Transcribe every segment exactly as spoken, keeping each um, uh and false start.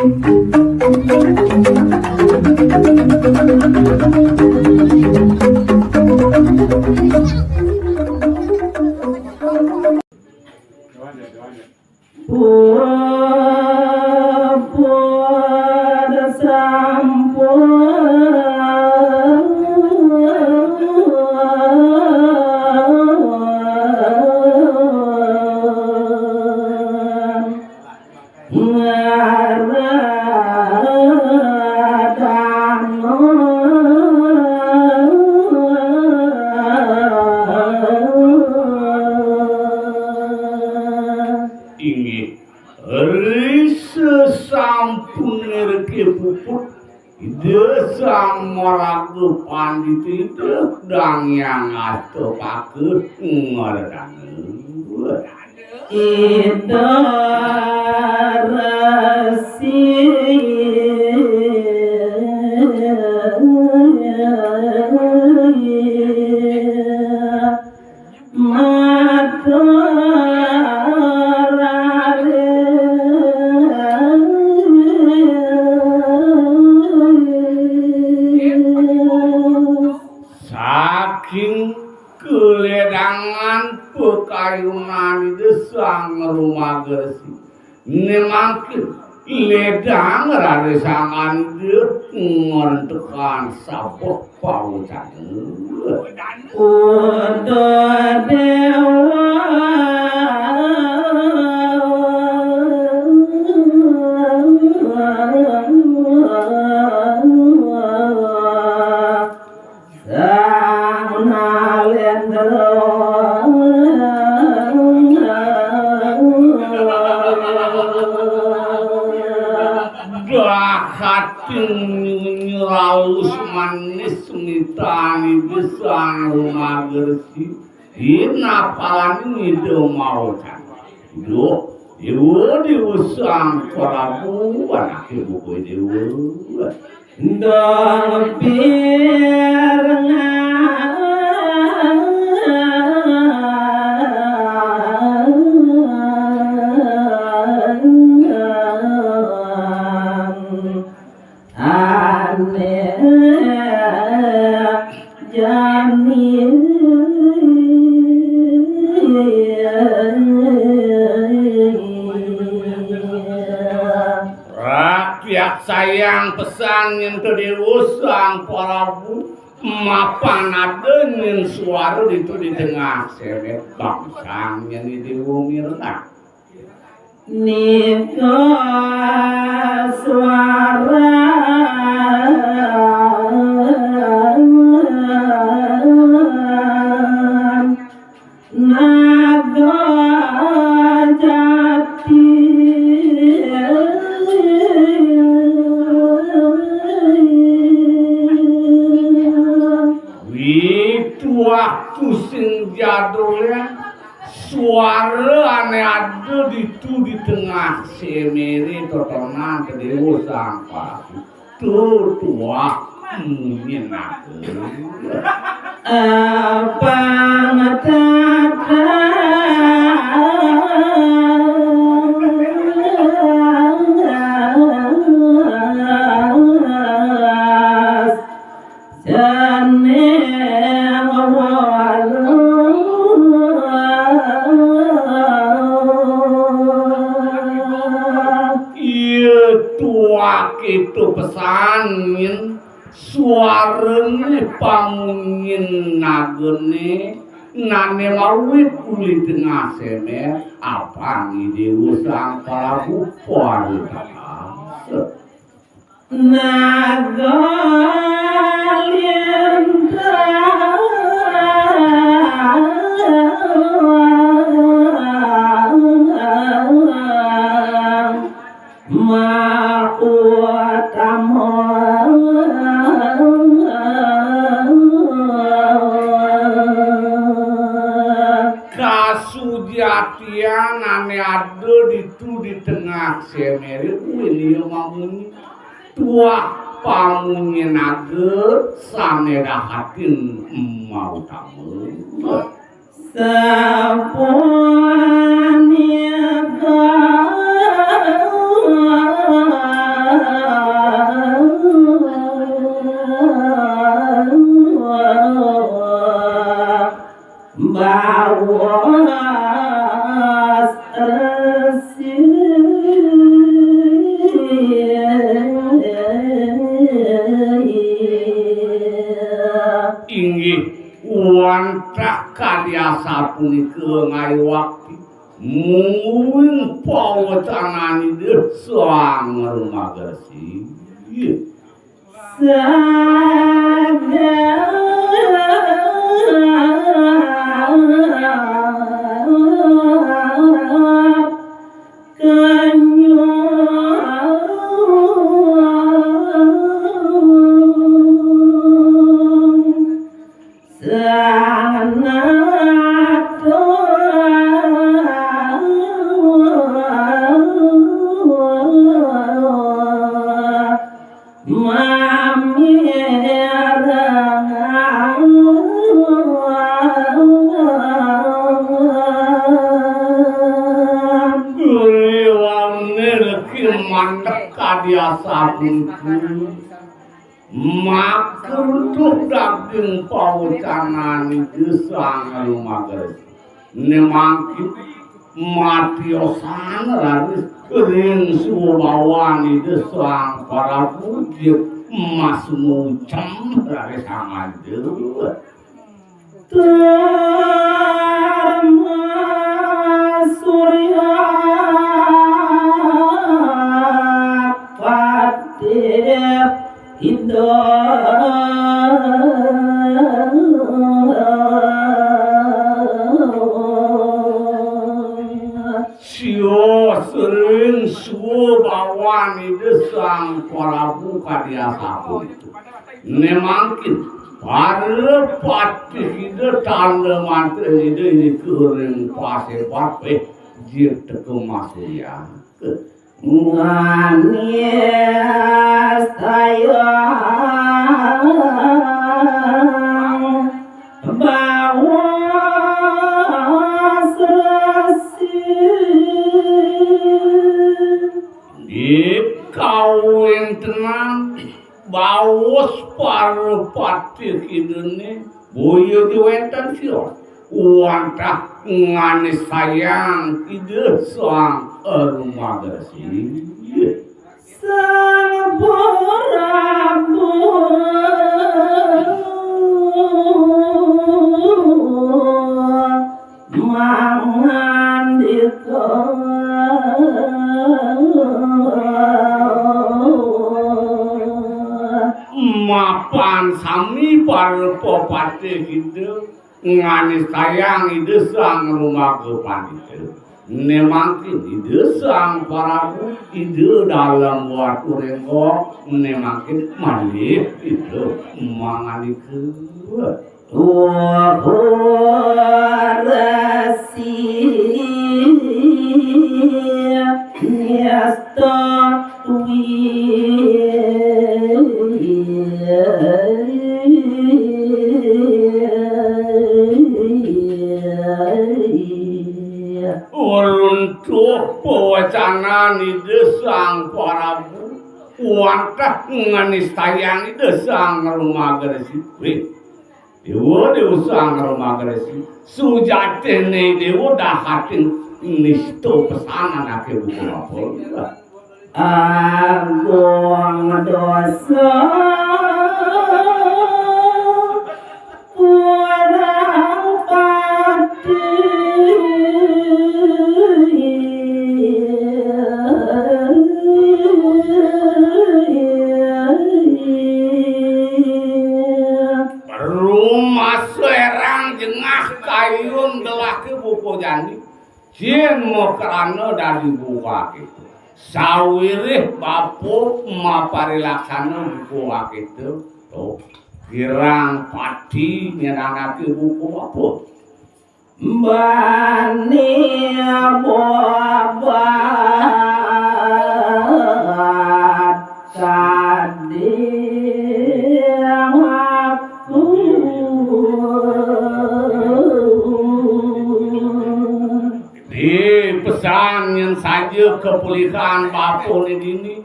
Pun, pun sampun ngaradang. Inggih, ri sasampuné riki puput, Ida Sang Maraga Pandita Ida Dang Hyang Astapaka ngaradang. Ida Resi Matur Raden. Saking kaledangan pakayunan Ida Sang Rumagersi, né mangkin ledang rarisangkan Ida ngentekan sabeh pawecana. Uda Déwa. Sang Nalendra. Dahating nyunyur alus manis mitan Ida Sang Rumagersi. Dina palan Ida maocan. Duh, Déwa, Déwa Sang Prabu, anaké bubuh Déwa. Ndang pirengan. Anéh jani. Rakyat sayang pesan nyen to Déwa Sang Prabu, mapan ada nyen suara ditu di tengah semet bangsang nyen di Déwa Mirna. Nika suara Naga Jati. Witu waktu sing jadulé, suara ané ada ditu di tengah seméré totonan to Déwa Sang Prabu. Tutuak munyin aku. Abang tegas. Jeneng walu. Iya tuak itu pesan nyen suarané pamunyin nagané nané mawit uli tengah semér abang Ida Déwa Sang Prabu Paritas. Naga lintang mautama. Kasujatian ané ada ditu di tengah seméré kuwi liya mamunyi. Tuah pamunyi naga sané dahatin mautama. Sapunika Asapunika ngaiwakti mungguing pawecanan Ida Sang Rumagresi. Riwangé reki mandek kadi asapunika. Makruntuh daging pawecanan Ida Sang Rumagresi. Né mangkin matiosan raris ring swabawan Ida Sang Prabu Jit Mas Mucem raris angandel. Sios ring swabawan Ida Sang Prabu kadi asapunika. Né mangkin para patih Ida, tanda mantra Ida, irika ring pasebat, eh, jiteka masuyang. Di kawéntenan baos para patih Idané, boya ja wénten sios wantah nganistayang Ida Sang Arumagresi. Mapan sami para pepatih Ida nganistayang Ida Sang Rumaga Pandita. Né mangkin Ida Sang Prabu, Ida Dalem Watu Rénggong, né mangkin malih Ida mangandika. Runtuh pawecanan Ida Sang Prabu, wantah nganistayang Ida Sang Rumagresi. Wih, Déwa, Déwa Sang Rumagresi, sujatiné Déwa dahating nista pesan anaké buka bapa. Agung dosa kurang pati. Rumasa érang jengah kayun gelaké buka jani. Yén makrana dadi buka kéto. Sawiréh bapa maparilaksana buka kéto, to, kirang pati nyenengaké buka bapa. Bani bobat kadi aku. Di pesan yén saja kapulihan bapané dini,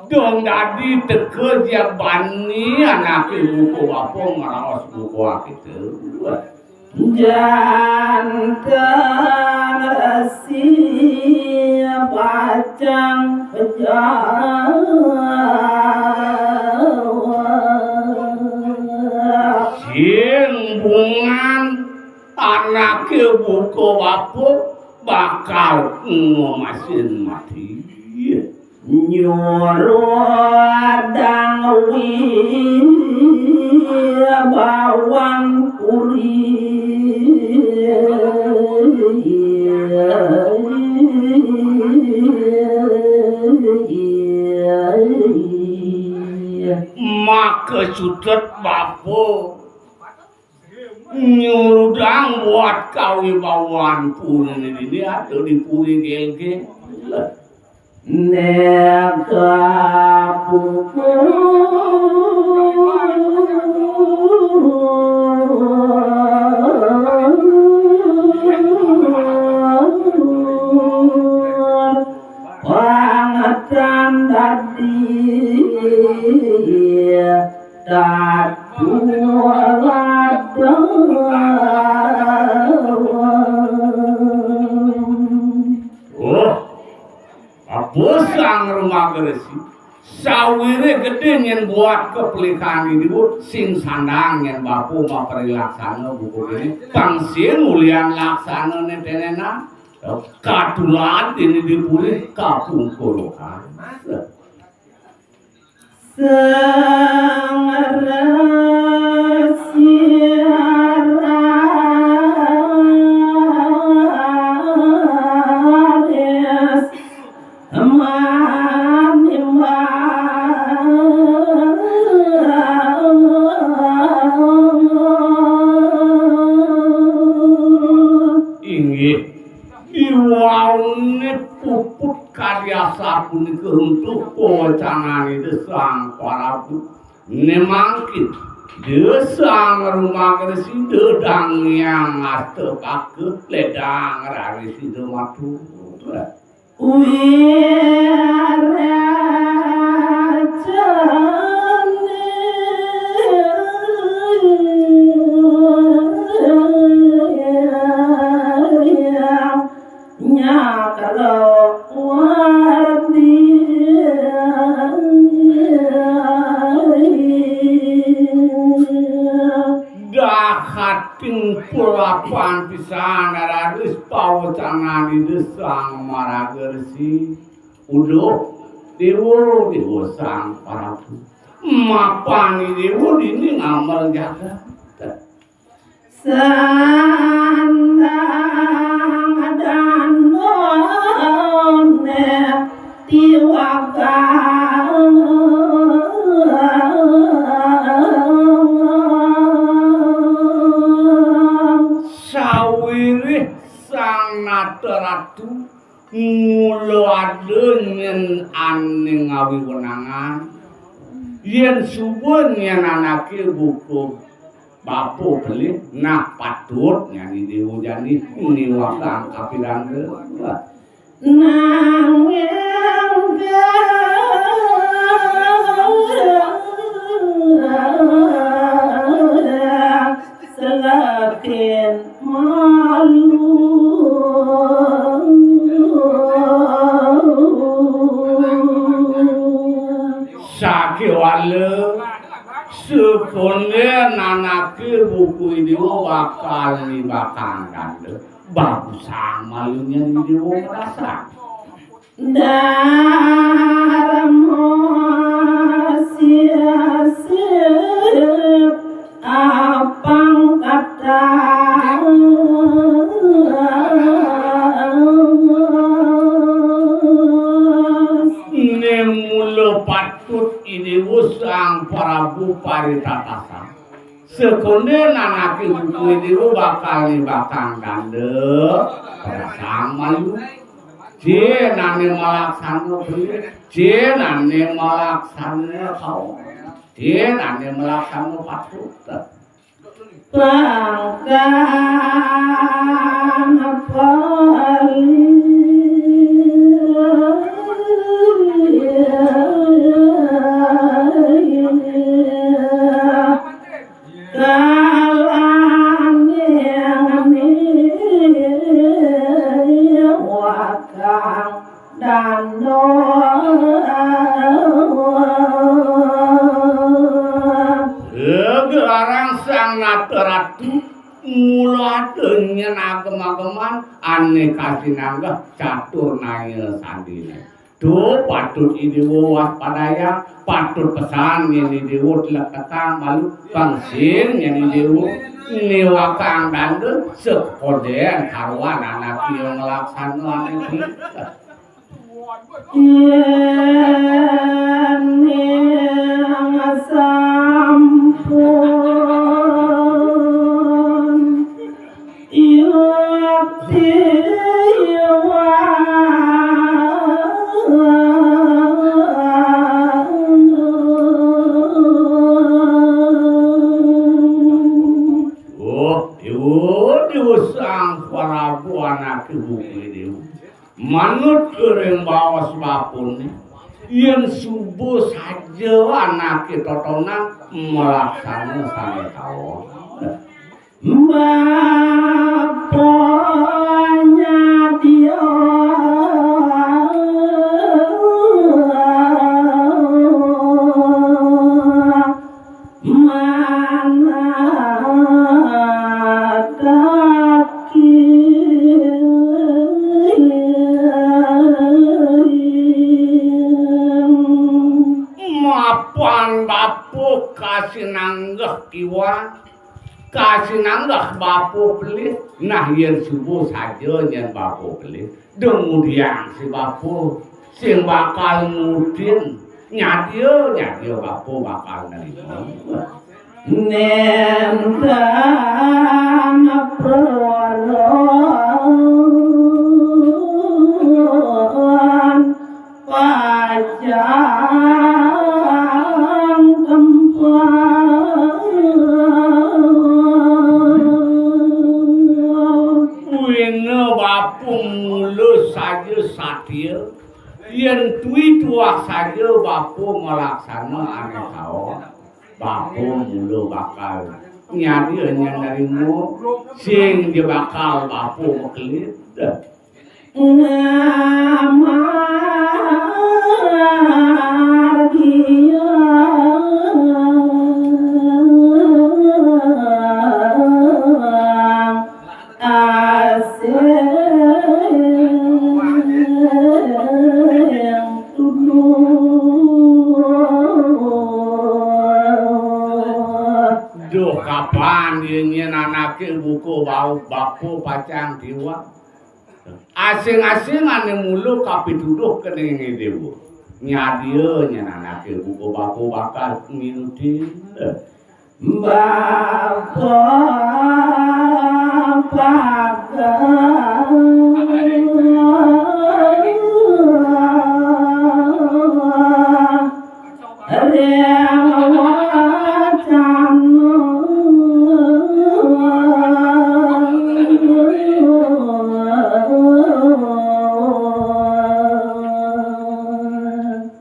dong dadi teka ja bani anaké buka bapa ngraos buka kéto. Janten Resi pacang pejawab. Sing bungan anak Bapa bakal ngomasin mati. Nyuruh dang wibawan puri. Maka cutet bapa nyurudang buat kawibawaan puri ini ada di puri Gelgel. Neka pukul pangetan dadi. Datu ladang. Oh, apa sang rumah geresi? Sawire gedhe nyen buat kepelikan ibu sing sandang nyen bapa maperilaksana buku ini. Pang sing ulian laksana netenenan. Katulan ini dipuri kapungkuruhan. Sang Resi Raris manimbang. Inggih, diwaune puput karya sapunika runtuh pawecananipun Sang Prabu. Ne mangkin, Ida Sang Rumagresida dang ngiang asta paka ledang raris Ida matur. Wiracana. Nyakra wardi. Dahating pulapan pisan raris pawecanan Ida Sang Maraga Resi. Uduh, Dewa, Dewa Sang Prabu. Mapan Dewa dini ngamel jagat. Sandang danone tiwagang. Sawirih Sang Nata Ratu mula ada nyen ane ngawi wenangan. Yen suba nyen anake buka bapa pelih, nah patut nyani dewa jani niwagang kapiranda. Nanging selakin malu. Sakéwala sekonden anaké buku ini bakal nibakang danda. Bagusang malunya ini wong rasa. Darma sirasip apang kata. Né mula patut Idéwa Sang Prabu paritatasang. Sekondén anaké buku Idéwa bakal nibakang danda, rasa malu. Jén ané malaksana beli, jén ané malaksana kaum, jén ané malaksana patut. Pangkang pali. Kalane wakang danda. Gelarang Sang Nata Ratu Mula ada nyén agem-ageman ané kasinanggeh catur naya sandiné. Duh, patut I Déwa waspadayang, patut pesan yén I Déwa tleketang malu, pang sing yén I Déwa niwakang danda sakondén karuan anaké nglaksana ané tingkah. Yén sampun yukti Oh, Déwa, Déwa Sang Prabu anaké buka Déwa. Manut ring baos bapané, yén suba saja anaké totonan malaksana sané kaon. Bapa nyadya manataki. Mapan bapa kasinanggeh kiwat, kasinanggeh bapa pelih. Nah, yén suba saja nyén bapa pelih, dumudiang si bapa sing bakal ngudin. Nyadya, nyadya bapa bakal nerima. Nénten peron pacang tempah. Buina bapa mula saja satia, yén tui tuah saja bapa malaksana ané kaon. Bapa mula bakal nyadya nyén nerima, sing ja bakal bapa makelid. Ngamargia asing tuduh. Duh, kapan ya nyén anaké buka bau bapa pacang tiwang? Asing-asing ané mula kapituduh keningé déwa. Nyadya nyén anaké buka bapa bakal nginutin. Bapa pagar ring wacana.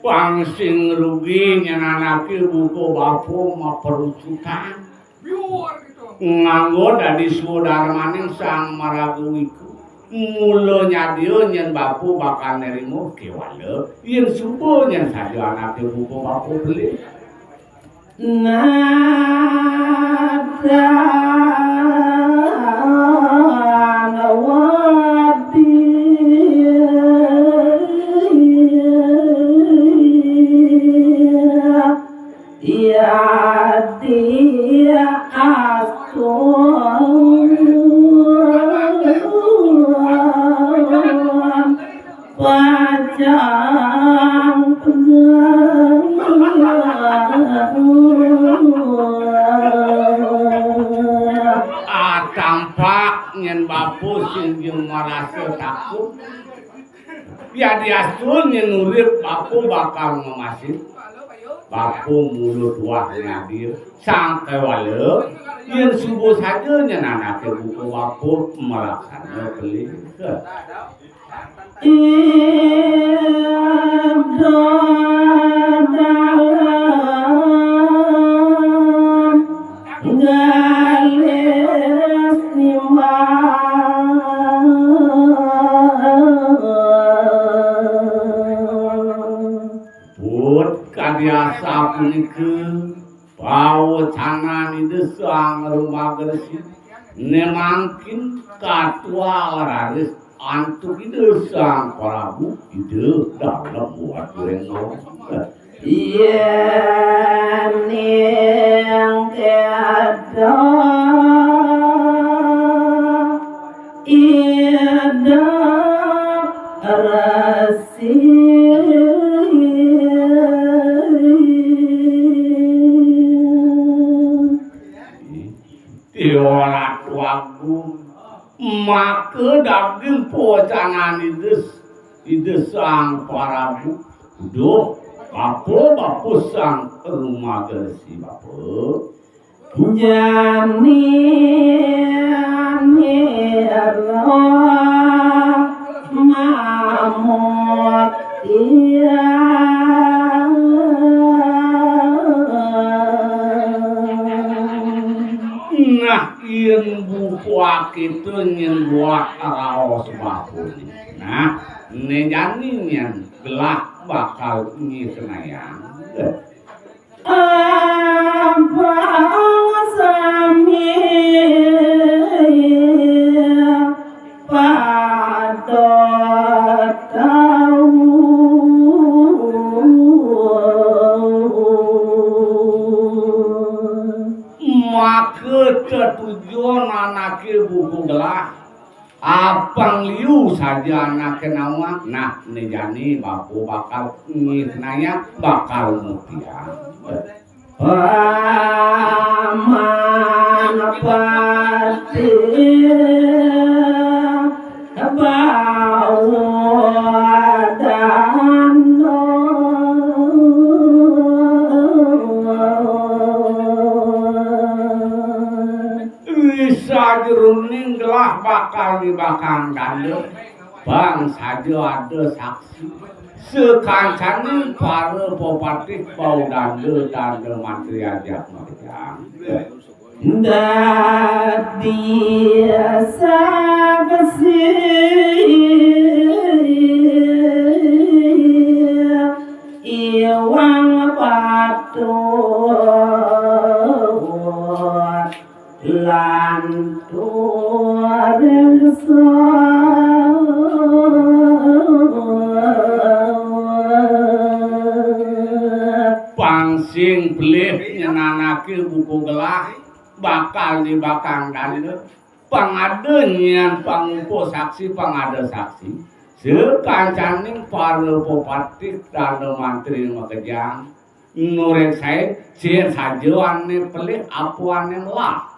Pang sing rugi nyén anaké buka bapa maperucutan. Nganggo dadi swadarmaning Sang Maraga Wika. Mula nyadya nyén bapa bakal nerima kéwala yén suba nyén saja anaké buka bapa pelih. Natan wadi yadi astu pacang pegang. Ah, tampak nyén bapa sing ja marasa takut. Yadiastun nyén urip bapa bakal ngemasin. Bapa mula tuah nyadya. Sangkéwala, yén suba saja nyén anaké buka bapa malaksana pelih. Ida dalam galis nimbang. Put kadi asapunika pawecanan Ida Sang Remagresi. Né mangkin katua raris antuk Ida Sang Prabu, Ida Dalem Wadurénong. Yén ing kéto Ida Resi. Tiwala tuagung, maka daging pawacanan Ida, Ida Sang Prabu. Duh, bapa, bapa Sang Rumaga Resi, bapa. Jani nira mamut tiang. Nah, yén buka kita nyén buat raos bapa. Nah, né jani nyén gelah bakal ngikenayang. Abang sami pada tahu. Maka tetujon anaké buka gelah. Apang liu saja anaké nawang, nah, né jani bapa bakal ngikenayang, bakal mutiang. Paman Patih Bawa Dando. Ri sajeroning gelah bakal nibakang danda, pang saja ada saksi. Sakancaning para pepatih, Bawa Danda, Danda Mantri ajak makejang. Dadi saksi iwang patut lan tureksa. Pang sing pelih nyenanaké buka gelah, bakal nibakang danda. Pang ada nyén pangupa saksi, pang ada saksi. Sakancaning para pepatih, Danda Mantri makejang. Nureksain, cén saja ané pelih, apa ané melah.